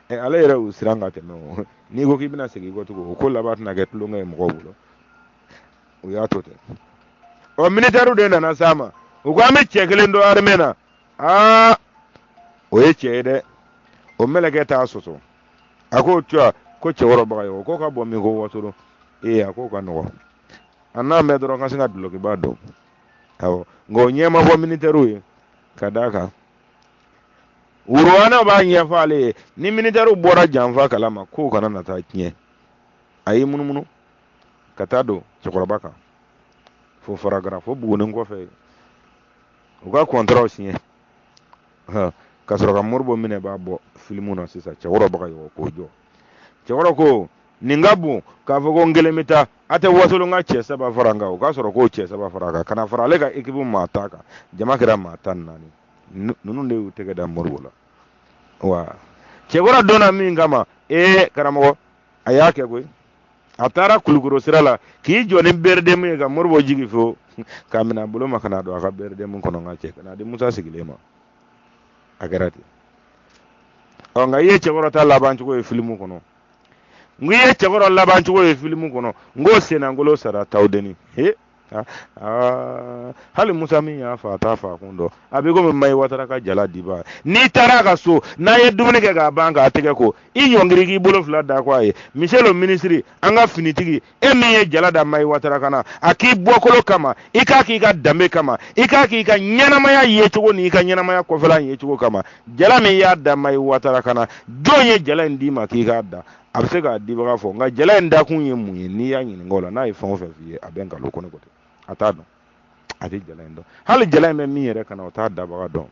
S1: Ɛ, ale yɛrɛ y'u siran ka tɛmɛ o. N'i ko k'i bɛna segin kɔ tugun, o ko laban tɛna kɛ tulonkɛ ye mɔgɔw bolo. U y'a to ten. Ɔ, militaires de nana s'a ma, u ko an bɛ cɛ kelen dɔn armée na. Aa, o ye cɛ ye dɛ, o mɛlɛkɛ t'a sɔsɔ. A ko tuya ko Cɛkɔrɔ Bagayɔgɔ ko ka bɔ min ko Wasolon. Ee, a k'o ka nɔgɔ, a n'a mɛn dɔrɔn ka sin ka dulɔkiba don. Awɔ, nka o ɲɛ ma fɔ militaires ye, ka d'a kan Wuruwanaw b'a ɲɛfɔ ale ye, ni militaires bɔra janfa kalama k'o kana na taa tiɲɛ. A y'i munumunu ka taa don cɛkɔrɔba kan fo Faragara, fo Buguni kɔfɛ, u ka kɔntaraw siɲɛ ka sɔrɔ ka Modibo minɛ b'a bɔ filimu na sisan. Cɛkɔrɔ Bagayɔgɔ k'o jɔ. Cɛkɔrɔ ko nin ka bon k'a fɔ ko n kelen bɛ taa, a tɛ Wasolon ka cɛ 3 fara n kan. O k'a sɔrɔ k'o cɛ 3 fara a kan ka na fara ale ka ekipu maa 10 kan. Jama kɛra maa 14. Ninnu de y'u tɛgɛ da Modibo la wa. Cɛkɔrɔ dɔnna min kama, ee karamɔgɔ, a y'a kɛ koyi. A taara Kulukoro sira la k'i jɔ ni BRDM ye ka Modibo jigi fo k'a minɛ a bolo ma ka na don a ka BRDM kɔnɔ, n ka cɛ, ka na di Musa sigilen ma. A kɛra ten. Ɔ, nka i ye cɛkɔrɔ ta laban cogo ye filimu kɔnɔ. N ko i ye cɛkɔrɔ laban cogo ye filimu kɔnɔ. N k'o sennangolo sara Tawudeni. He, hali Musa min y'a fa, a t'a fa kun dɔn. A bɛ komi Mayi Watara ka jala diba. N'i taara a ka so, n'a ye dumuni kɛ k'a ban k'a tɛgɛ ko, i ɲɔngiri k'i bolo fila da kɔ a ye: monsieur le ministre, an ka finitigi, e min ye jala da Mayi Watara kan na, a k'i bɔkolo kama, i k'a k'i ka danbe kama, i k'a k'i ka ɲɛnamaya yecogo n'i ka ɲɛnamaya kɔfɛla yecogo kama, jala min y'a da Mayi Watara kan na, jɔn ye jala in d'i ma k'i k'a da? A bɛ se k'a dibaga fɔ, nka jala in dakun ye mun ye? N'i y'a ɲininka o la, n'a ye fɛn o fɛn f'i ye, a bɛ nkalon. Ko ne ko ten, a t'a dɔn. A tɛ jala in dɔn, hali jala in bɛ min yɛrɛ kan na, o t'a dabaga dɔn.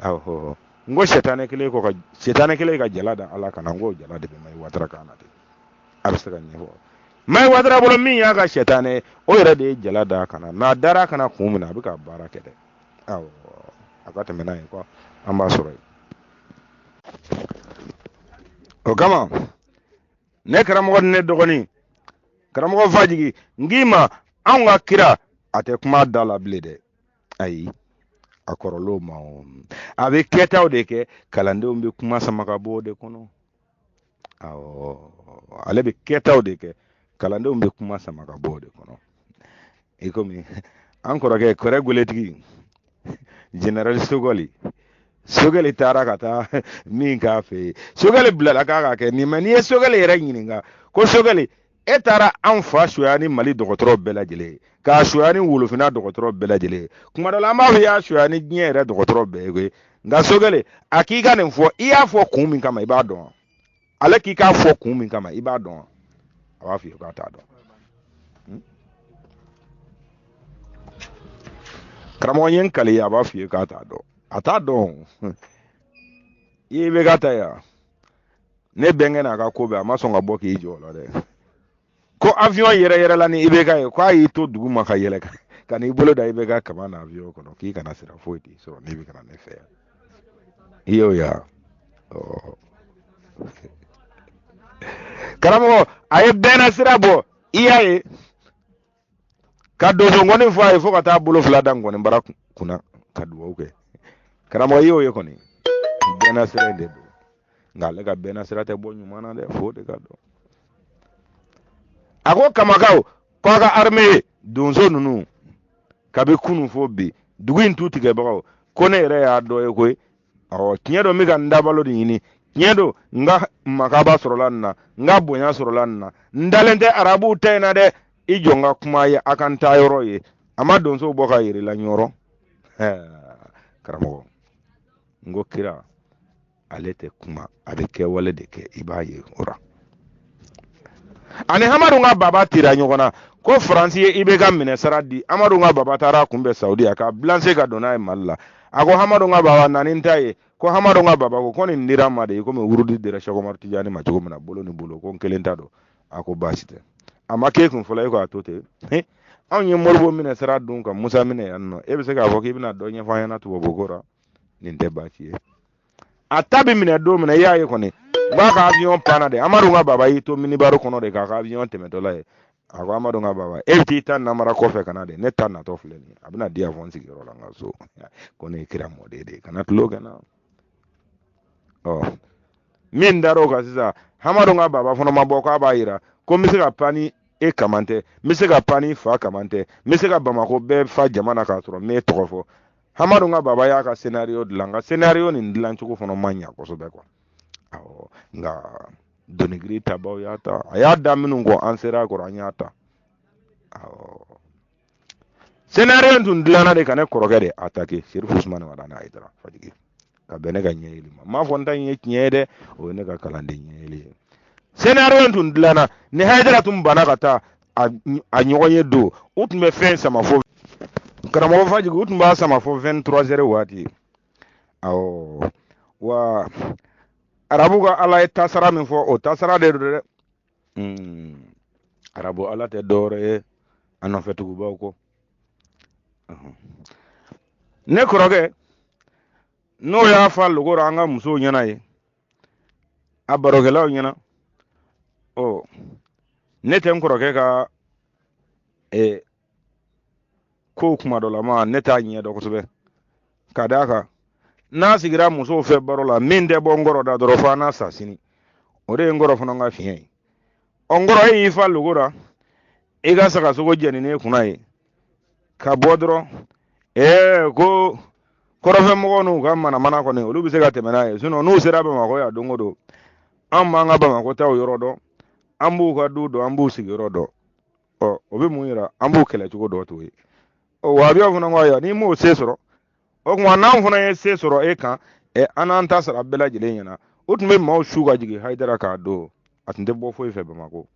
S1: Awɔ, n ko sɛtanɛ kelen kɔ ka sɛtanɛ kelen ka jala da Ala kan na, n k'o jala de bɛ Mayi Watara kan na ten. A bɛ se ka ɲɛfɔ Mayi Watara bolo min y'a ka sɛtanɛ ye, o yɛrɛ de ye jala da a kan na. Mais a dara a kan na kun min na, a bɛ ka baara kɛ dɛ. Awɔ, a ka tɛmɛ n'a ye quoi, an b'a sɔrɔ yen. O kama ne karamɔgɔ ni ne dɔgɔnin karamɔgɔ Fajigi, n k'i ma, anw ka kira a tɛ kuma da la bilen dɛ. Ayi, a kɔrɔl'o ma o. A bɛ kɛtaw de kɛ, kalandenw bɛ kuma sama ka bɔ o de kɔnɔ. Awɔ, ale bɛ kɛtaw de kɛ, kalandenw bɛ kuma sama ka bɔ o de kɔnɔ. I komi an kɔrɔkɛ kɔrɛ gweletigi general Sogɛli, Sogɛli taara ka taa min k'a fɛ yen, Sogɛli bilala k'a ka kɛ nin. Mais n'i ye Sogɛli yɛrɛ ɲininka ko Sogɛli, e taara anw fa suya ni Mali dɔgɔtɔrɔ bɛɛ lajɛlen ye, k'a suya ni Wolofinna dɔgɔtɔrɔ bɛɛ lajɛlen ye, kuma dɔ la an b'a fɔ i y'a suya ni diɲɛ yɛrɛ dɔgɔtɔrɔ bɛɛ ye koyi. Nka Sogɛli, a k'i ka nin fɔ, i y'a fɔ kun min kama, i b'a dɔn wa? Ale k'i k'a fɔ kun min kama, i b'a dɔn wa? A b'a f'i ye k'a t'a dɔn. Karamɔgɔ ye n kali, a b'a f'i ye k'a t'a dɔn. A t'a dɔn. I bɛ ka ta yan, ne bɛnkɛ n'a ka ko bɛɛ, a ma sɔn ka bɔ k'i jɔ o la dɛ. Ko avion yɛrɛ yɛrɛ la ni IBK ye, k'a y'i to dugu ma ka yɛlɛ ka n'i bolo da IBK kaman na avion kɔnɔ, k'i kana siran, foyi t'i sɔrɔ n'i bɛ ka na ne fɛ yan. I y'o ye wa? Karamɔgɔ, a ye bɛnna sira bɔ, i y'a ye ka donso ngɔni fɔ a ye fo ka taa bolo fila da ngɔnibara kunna ka dugawu kɛ. Karamɔgɔ, i y'o ye kɔni, bɛnna sira in de don. Nka ale ka bɛnna sira tɛ bɔ ɲuman na dɛ, fo de ka dɔn. A ko kamakaw ko a ka armée ye donso ninnu kabi kunun fo bi, dugu in tu tigɛbagaw, ko ne yɛrɛ y'a dɔ ye koyi. Awɔ, tiɲɛ don, n bɛ ka n dabalo de ɲini. Tiɲɛ don, n ka makaba sɔrɔla nin na, n ka bonya sɔrɔla nin na, n dalen tɛ arabuw ta in na dɛ. I jɔ n ka kuma ye, a ka n taa yɔrɔ ye. A ma donsow bɔ ka yɛrɛ la ɲɔrɔ. Karamɔgɔ, n ko kira ale tɛ kuma, a bɛ kɛwale de kɛ, i b'a ye o la. Ani Hamadu ka baba tira ɲɔgɔn na ko Faransi ye IBK minɛ sara di. Hamadu ka baba taara kunbɛn Saudiya ka bilanse ka don n'a ye Mali la. A ko Hamadu ka baba na ni n ta ye. Ko Hamadu ka baba ko ko nin dira n ma de, i komi wurudi dira Sɛki Umaru Tijani ma cogo min na, bolo ni bolo, ko n kelen ta don. A ko baasi tɛ. A ma k'e kun fɔlɔ, e ko a to ten. Anw ye Modibo minɛ sara dun ka Musa minɛ yan nɔ, e bɛ se k'a fɔ k'i bɛna dɔ ɲɛfɔ an ɲɛna tubabu ko la? Nin tɛ baasi ye. A ta bɛ minɛ don min na, i y'a ye kɔni, n b'a ka avion panna de. Amadu ka baba y'i to minibaro kɔnɔ de k'a ka avion tɛmɛtɔla ye. A ko Amadu ka baba, e bɛ t'i ta namara kɔfɛ ka na de, ne ta natɔ filɛ nin ye, a bɛna di yan fɔ n sigiyɔrɔ la n ka so. Ko ne ye kira mɔden de ye, kana tulon kɛ n na. Ɔ, min dar'o kan sisan, Hamadu ka baba fana ma bɔ k'a b'a yira ko n bɛ se ka pan ni e kaman tɛ, n bɛ se ka pan ni fa kaman tɛ, n bɛ se ka Bamakɔ bɛɛ fa jama na k'a sɔrɔ n m'e tɔgɔ fɔ. Hamadu ka baba y'a ka scénario dilan, nka scénario nin dilan cogo fana ma ɲa kosɛbɛ quoi. Awɔ, nka donigiri tabaw y'a ta, a y'a da minnu kɔ, an sera a kɔrɔ, an y'a ta. Awɔ, scénario tun dilanna de ka ne kɔrɔkɛ de attaquer, Serifu Usumani Madani Hayidara Fajigi, ka bɛn ne ka ɲɛyeli ma. N m'a fɔ n ta in ye tiɲɛ ye dɛ, o ye ne ka kalanden ɲɛyeli ye. Scénario tun dilanna ni Hayidara tun banna ka taa a ɲɔgɔn ye don, u tun bɛ fɛn sama fo karamɔgɔ Fajigi, u tun b'a sama fo 23 heures waati. Awɔ, wa arabu ka ala ye tasara min fɔ, o tasara de don dɛ. Arabu ala tɛ dɔwɛrɛ ye a nɔfɛ tugubaw kɔ. Ne kɔrɔkɛ n'o y'a fa logo an ka musow ɲɛna ye, a barokɛlaw ɲɛna. Ɔ, ne tɛ n kɔrɔkɛ ka kow kuma dɔ la ma, ne t'a ɲɛ dɔn kosɛbɛ, ka d'a kan n'a sigira musow fɛ baro la, min tɛ bɔ n kɔrɔ da dɔrɔn fo an n'a sa sini, o de ye n kɔrɔ fana ka fiɲɛ ye. Ɔ, n kɔrɔ, e y'i fa logo la, i ka sagasogo jɛninen kunna ye ka bɔ dɔrɔn, ko kɔrɔfɛ mɔgɔw n'u ka manamana kɔni, olu bɛ se ka tɛmɛ n'a ye. Sinon n'u sera Bamakɔ yan don o don, an b'an ka Bamakɔ taw yɔrɔ dɔn, an b'u ka du dɔn, an b'u sigiyɔrɔ dɔn. Ɔ, o bɛ mun yira? An b'u kɛlɛ cogo dɔ t'o ye. Ɔ, wahabiyaw fana ko ayiwa, n'i m'o se sɔrɔ, o tuma n'anw fana ye se sɔrɔ e kan, an n'an ta sara bɛɛ lajɛlen ɲɛna. O tun bɛ maaw su ka jigin Hayidara k'a don, a tun tɛ bɔ foyi fɛ Bamakɔ.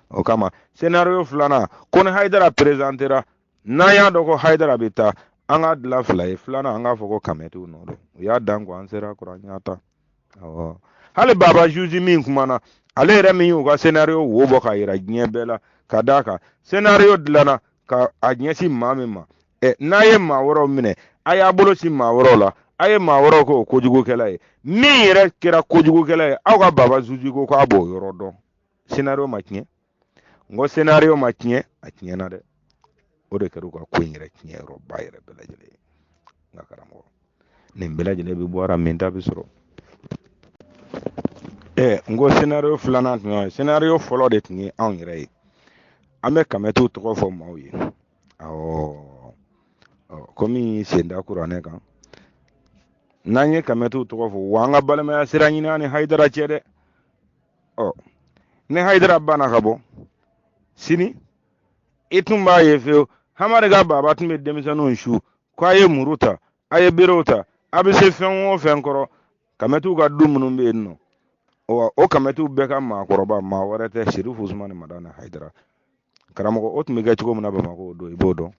S1: O kama scénario filanan ko ni Hayidara présentera N'an y'a dɔn ko Hayidara bɛ taa, an k'a dilan fila ye, filanan an k'a fɔ ko Kamɛtiw nɔ don. U y'a dan ko an sera kɔrɔ, an y'a ta. Awɔ, hali Baba Zuzi min kumana, ale yɛrɛ min y'u ka scénario wo bɔ k'a yira diɲɛ bɛɛ la, ka d'a kan scénario dilanna ka a ɲɛsin maa min ma, ɛ n'a ye maa wɛrɛw minɛ, a y'a bolo sin maa wɛrɛw la, a ye maa wɛrɛw k'o kojugukɛla ye. Min yɛrɛ kɛra kojugukɛla ye, aw ka Baba Zuzi ko k'a b'o yɔrɔ dɔn. Scénario ma tiɲɛ? N ko scénario ma tiɲɛ, a tiɲɛna dɛ. O de kɛra u ka ko in yɛrɛ tiɲɛ yɔrɔba yɛrɛ bɛɛ lajɛlen ye. Nka karamɔgɔ, nin bɛɛ lajɛlen bɛ bɔ ara min ta bɛ sɔrɔ. Ɛ n ko scénario filanan tun ye, scénario fɔlɔ de tun ye anw yɛrɛ ye. An bɛ Kamɛtiw tɔgɔ fɔ maaw ye. Awɔ, komi y'i sen da kuranɛ kan, n'an ye Kamɛtiw tɔgɔ fɔ, wa an ka balimaya sira ɲini an ni Hayidara cɛ dɛ. Ɔ ni Hayidara banna ka bɔ sini, i tun b'a ye fewu, Hamadi ka baba tun bɛ denmisɛnninw su ko a ye muru ta, a ye berew ta, a bɛ se fɛn o fɛn kɔrɔ. Kamɛtiw ka du minnu bɛ yen nɔ, wa o Kamɛtiw bɛɛ ka maakɔrɔba maa wɛrɛ tɛ Serifu Usumani Madani Hayidara. Karamɔgɔ, o tun bɛ kɛ cogo min na Bamakɔ o don, i b'o dɔn.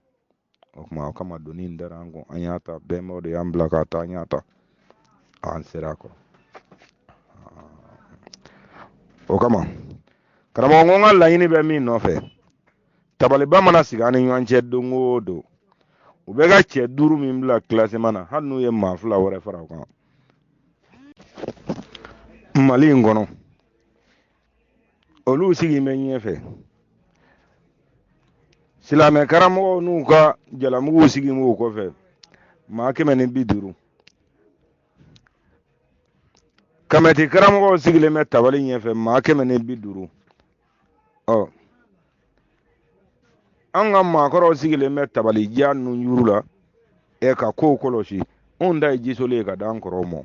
S1: O tuma o kama doni in dara an kun, an y'a ta. Bɛnbaw de y'an bila k'a ta, an y'a ta, an sera a kɔrɔ. O kama karamɔgɔ, n ko n ka laɲini bɛ min nɔfɛ, tabaliba mana sigi an ni ɲɔgɔn cɛ don o don, u bɛ ka cɛ duuru min bila classement na, hali n'u ye maa fila wɛrɛ fara o kan Mali in kɔnɔ, olu sigi bɛ ɲɛfɛ. Silamɛ karamɔgɔw n'u ka jalamuguw sigi b'u kɔfɛ, maa 150. Kamɛti karamɔgɔw sigilen bɛ tabali ɲɛfɛ, maa 150. Ɔ an ka maakɔrɔw sigilen bɛ tabali ja nunjuru la, ɛ ka kow kɔlɔsi. Anw ta ye jisoli ye ka d'an kɔrɔw ma.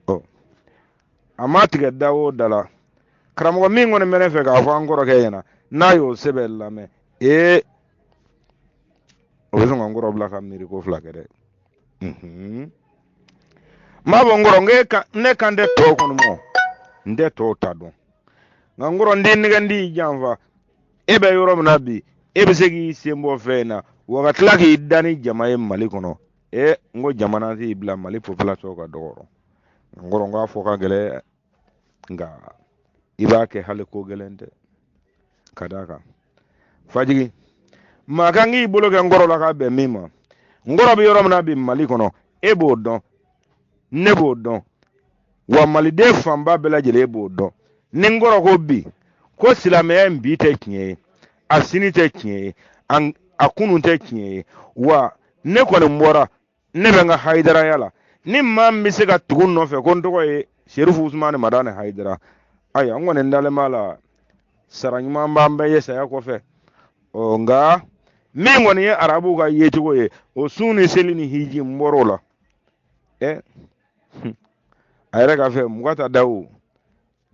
S1: Ɔ a ma tigɛ da o da la. Karamɔgɔ, min kɔni bɛ ne fɛ k'a fɔ an kɔrɔkɛ ɲɛna, n'a y'o sɛbɛn lamɛn, ee o bɛ sɔn ka n kɔrɔ bila ka miiri ko fila kɛ dɛ. N b'a fɔ n kɔrɔ, ne kan tɛ tɔw kɔni mɔ, n tɛ tɔw ta dɔn, nka n kɔrɔ, n t'i nɛgɛ, n t'i janfa. E bɛ yɔrɔ min na bi, e bɛ se k'i sen bɔ fɛn in na wa ka tila k'i da ni jama ye Mali kɔnɔ. Ee n ko jamana t'i bila, Mali population ka dɔgɔ. N kɔrɔ, n k'a fɔ ka gɛlɛn, nka i b'a kɛ, hali ko gɛlɛn tɛ. Ka d'a kan fajigi maa kan k'i bolo kɛ n kɔrɔ la ka bɛn min ma, n kɔrɔ bɛ yɔrɔ min na bi Mali kɔnɔ, e b'o dɔn, ne b'o dɔn, wa maliden fanba bɛɛ lajɛlen b'o dɔn. Ni n kɔrɔ ko bi ko silamɛya in bi tɛ tiɲɛ ye, a sini tɛ tiɲɛ ye, a kunun tɛ tiɲɛ ye, wa ne kɔni bɔra, ne bɛ n ka hayidaraya la. Ni maa min bɛ se ka tugu n nɔfɛ ko n tɔgɔ ye Serifu Usumani Madani Hayidara, ayiwa n kɔni dalen b'a la, sara ɲuman b'an bɛɛ ye saya kɔfɛ. Ɔ nka min kɔni ye arabuw ka yecogo ye, o sun ni seli ni hiji, n bɔr'o la. Ɛ a yɛrɛ ka fɛ mugan ta da o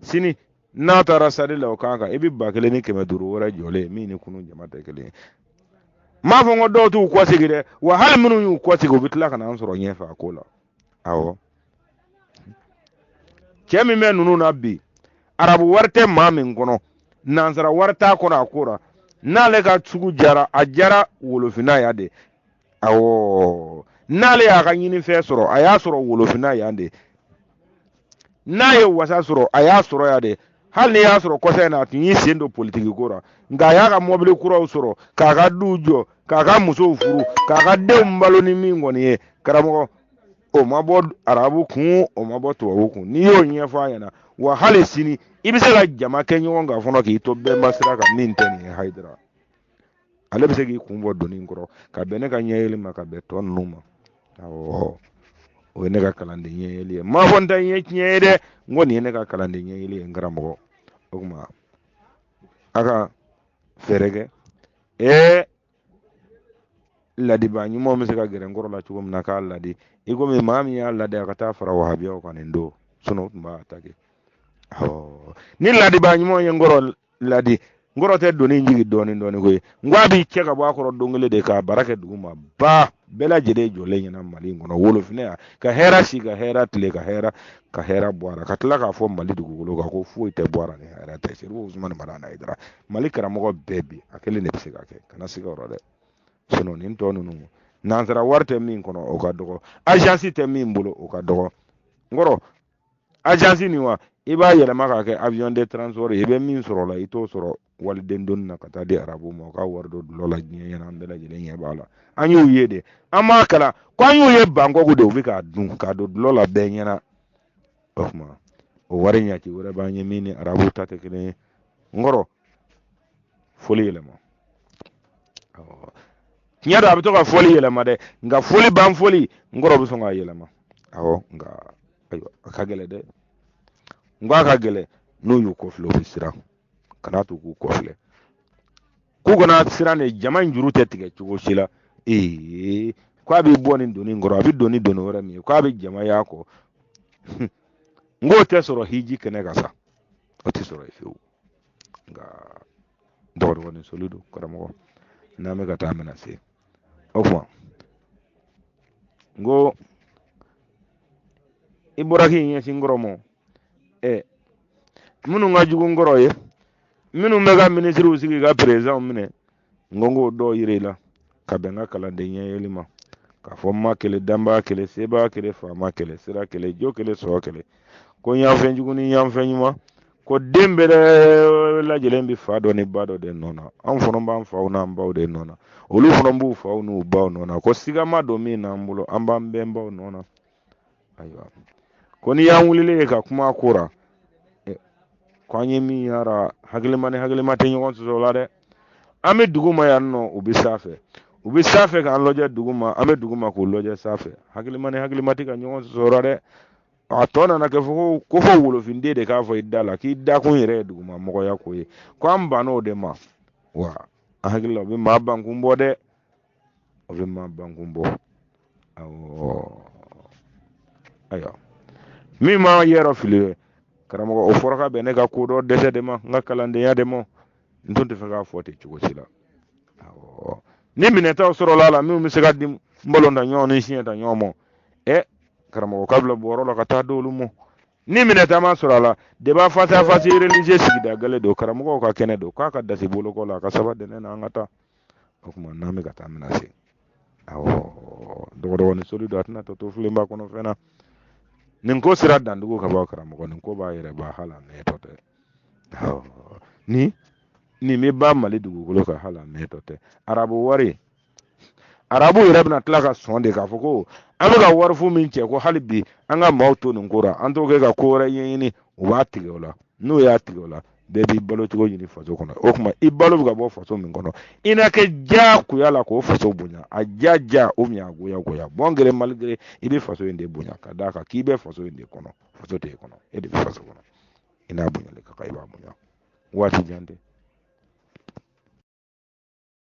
S1: sini n'a taara sali la o kan kan, i bɛ 1500 wɛrɛ jɔlen min ni kunun jama tɛ kelen ye. N m'a fɔ n ko dɔw t'u kɔsegin dɛ, wa hali minnu y'u kɔsegin, u bɛ tila ka na an sɔrɔ ɲɛfɛ a ko la. Awɔ, cɛ min bɛ ninnu na bi, arabu wari tɛ maa min kɔnɔ, nansara wari t'a kɔnɔ a ko la, n'ale ka sugu jara, a jara wolofinna yan de. Awɔ, n'ale y'a ka ɲinifɛn sɔrɔ, a y'a sɔrɔ wolofinna yan de. N'a ye wasa sɔrɔ, a y'a sɔrɔ yan de. Hali n'i y'a sɔrɔ kɔsa in na a tun y'i sen don politiki ko la, nka a y'a ka mɔbili kuraw sɔrɔ, k'a ka duw jɔ, k'a ka musow furu, k'a ka denw balo ni min kɔni ye, karamɔgɔ, o ma bɔ arabu kun, o ma bɔ tubabu kun. N'i y'o ɲɛfɔ a ɲɛna, wa hali sini i bɛ se ka jama kɛ ɲɔgɔn kan fɔlɔ k'i to bɛnba sira kan, min tɛ nin ye Hayidara, ale bɛ se k'i kun bɔ doni kɔrɔ ka bɛn ne ka ɲɛyeli ma, ka bɛn tɔ ninnu ma. Awɔ, o ye ne ka kalanden ɲɛyeli ye. N m'a fɔ n ta ye tiɲɛ ye dɛ, n ko nin ye ne ka kalanden ɲɛyeli ye n karamɔgɔ. O tuma a ka fɛɛrɛ kɛ, ee ladibaa ɲumanw bɛ se ka gɛrɛ n kɔrɔ la cogo min na k'a ladi, i komi maa min y'a ladi a ka taa fara wahabiyaw kan nin don, sinɔn o tun b'a attaquer. Awɔ, ni ladibaa ɲumanw ye n kɔrɔ ladi. N kɔrɔ tɛ doni jigin dɔɔni dɔɔni koyi, n ko a b'i cɛ ka bɔ a kɔrɔ don kelen de k'a bara kɛ dugu ma ba bɛɛ lajɛlen jɔlen ɲɛna Mali in kɔnɔ wolofinɛ yan, ka hɛrɛ si, ka hɛrɛ tile, ka hɛrɛ bɔ a la, ka tila k'a fɔ Mali dugukolo kan ko foyi tɛ bɔ a la ni hɛrɛ tɛ. Serifu Usumani Madani Hayidara, Mali karamɔgɔ bɛɛ bi a kelen de bɛ se ka kɛ, kana siga o rɔ dɛ. Sinon nin tɔ ninnu, nansara wari tɛ min kɔnɔ, o ka dɔgɔ, agence tɛ min bolo, o ka dɔgɔ. N kɔrɔ, agence nin wa, i b'a yɛlɛma k'a kɛ avion de transport ye, i bɛ min sɔrɔ o la, i t'o sɔrɔ waliden doni na ka taa di arabu ma, u ka wari don dulɔ la diɲɛ ɲɛna. An bɛɛ lajɛlen ɲɛ b'a la, an y'u ye de, an m'a kalan ko an y'u ye Bangkok de, u bɛ k'a dun k'a don dulɔ la bɛɛ ɲɛna. O tuma o wari ɲaci wɛrɛ b'an ye min ni arabu ta tɛ kelen ye. N kɔrɔ, foli yɛlɛma, tiɲɛ don, a bɛ to ka fɔli yɛlɛma dɛ, nka foli ban foli, n kɔrɔ bɛ sɔn k'a yɛlɛma. Awɔ, nka ayiwa, a ka gɛlɛn dɛ. N ko a ka gɛlɛn. N'u y'u kɔfilɛ, u bɛ siran. Kana to k'u kɔfilɛ, k'u kana siran de. Jama in juru tɛ tigɛ cogo si la. Ee, k'a bɛ bɔ nin doni kɔrɔ, a bɛ don ni doni wɛrɛ min ye, k'a bɛ jama y'a kɔ. N k'o tɛ sɔrɔ hiji kɛnɛ kan sa, o tɛ sɔrɔ yen fiyewu. Nka dɔgɔdɔgɔnin soli don, karamɔgɔ, n'an bɛ ka taa, an bɛna se o tuma. N ko i bɔra k'i ɲɛsin n kɔrɔ ma, ɛ, minnu ka jugu n kɔrɔ ye, minnu bɛ ka minisiriw sigi ka perezanw minɛ, n ko n k'o dɔw yira i la ka bɛn n ka kalanden ɲɛyɛli ma, k'a fɔ ma kelen, danbaa kelen, sebaa kelen, faama kelen, sira kelen, jo kelen, sɔrɔ kelen, ko yanfɛn jugu ni yanfɛn ɲuman, ko den bɛɛ lajɛlen bɛ fa dɔ ni ba dɔ de nɔ na. Anw fana b'an faw n'an baw de nɔ na, olu fana b'u faw n'u baw nɔ na. Ko siga ma don min n'an bolo, an b'an bɛnbaw nɔ na. Ayiwa, ko n'i y'an wulilen ye ka kuma ko ra, ko an ye min yara, hakilima ni hakilima tɛ ɲɔgɔn sɔsɔ la dɛ. An bɛ dugu ma yan nɔ, u bɛ sanfɛ, u bɛ sanfɛ k'an lajɛ dugu ma, an bɛ dugu ma k'u lajɛ sanfɛ. Hakilima ni hakilima tɛ ka ɲɔgɔn sɔsɔ la dɛ. A tɔ nana kɛ fo ko fo wolofinden de k'a fɔ i da la k'i dakun yɛrɛ ye duguma mɔgɔya ko ye, ko an bann'o de ma wa. An hakili la, o bɛ maa bankun bɔ dɛ, o bɛ maa bankun bɔ. Awɔ, ayiwa, min ma yɛrɛ fili ye, karamɔgɔ, o fɔra ka bɛn ne ka kodɔn dɛsɛ de ma, n ka kalandenya de ma. N tun tɛ fɛ k'a fɔ ten cogo si la. Awɔ, ni minɛtaw sɔrɔla a la minnu bɛ se ka di n balontan ɲɔgɔn ni siɲɛ ta ɲɔgɔn ma, ɛ, karamɔgɔ, ka bila bɔrɔ la ka taa d'olu ma. Ni minɛta ma sɔrɔ a la, débat face à face religieux, sigida gale don, karamɔgɔw ka kɛnɛ don, k'a ka dasi bolokɔ la, a ka saba dɛnɛ na, an ka taa. O tuma n'an bɛ ka taa, an bɛna se. Awɔ, dɔgɔdɔgɔnin soli don, a tɛna tɔ to filenba kɔnɔ fɛn na. Nin ko sera dandugu ka bɔ, karamɔgɔ, nin ko b'a yɛrɛ ba, hali a mɛntɔ tɛ. Awɔ, ni nin bɛ ba Mali dugukolo kan, hali a mɛntɔ tɛ. Arabu wari, arabu yɛrɛ bɛna tila ka sɔn de k'a fɔ ko an bɛ ka wari fu min cɛ, ko hali bi an ka maaw to nin ko la, an t'o kɛ ka ko wɛrɛ ɲɛɲini. U b'a tigɛ o la. N'u y'a tigɛ o la, bɛɛ b'i balo cogo ɲini faso kɔnɔ. O tuma i balo bɛ ka bɔ faso min kɔnɔ, i na kɛ diyagoya la k'o faso bonya, a ja ja ou bien a goya goya, bon gré mal gré, i bɛ faso in de bonya, ka d'a kan k'i bɛ faso in de kɔnɔ. Faso t'e kɔnɔ, e de bɛ faso kɔnɔ. I n'a bonyali ka kan, i b'a bonya. Waati jan tɛ.